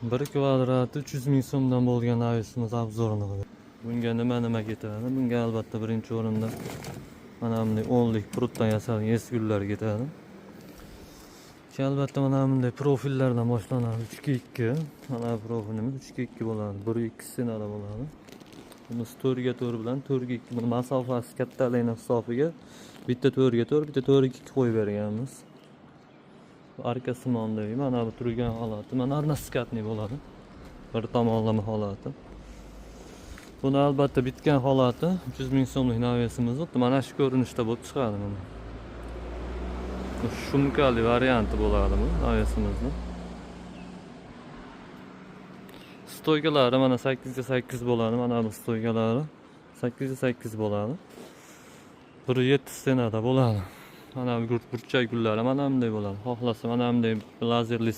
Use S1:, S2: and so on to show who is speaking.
S1: Bir kvadrati 300 ming so'mdan bo'lgan навес imiz обзор ini qildik. Bunga nima nima ketadi? Bunga albatta birinchi o'rinda mana bunday 10lik прут dan yasalgan esgullar ketadi. Keyin albatta mana bunday profillardan boshlanadi. 3 ga 2. Mana bu profilimiz 3 ga 2 bo'ladi. 1 2 стена da bo'ladi. Bunisi 4 ga 4 bilan 4 ga 2. Buni masofasi kattaligini hisobiga bitta 4 ga 4, bitta 4 ga 2 qo'yib berganmiz. Bu arka simondagi mana bu turgan holati, mana односкатный bo'ladi. Bir tomonlama holati. Buni albatta bitgan holati 300 ming so'mlik навес imiz mana shu ko'rinishda bo'lib chiqadi mana. Bu шумка li varianti bo'ladi bu навес imizni. Стойка lari mana 8 ga 8 bo'ladi, mana bu стойка lari 8 ga 8 bo'ladi. 1 7 стена da bo'ladi. Mana bu burchak gullari mana bunday bo'ladi. Xohlasa mana bunday lazerli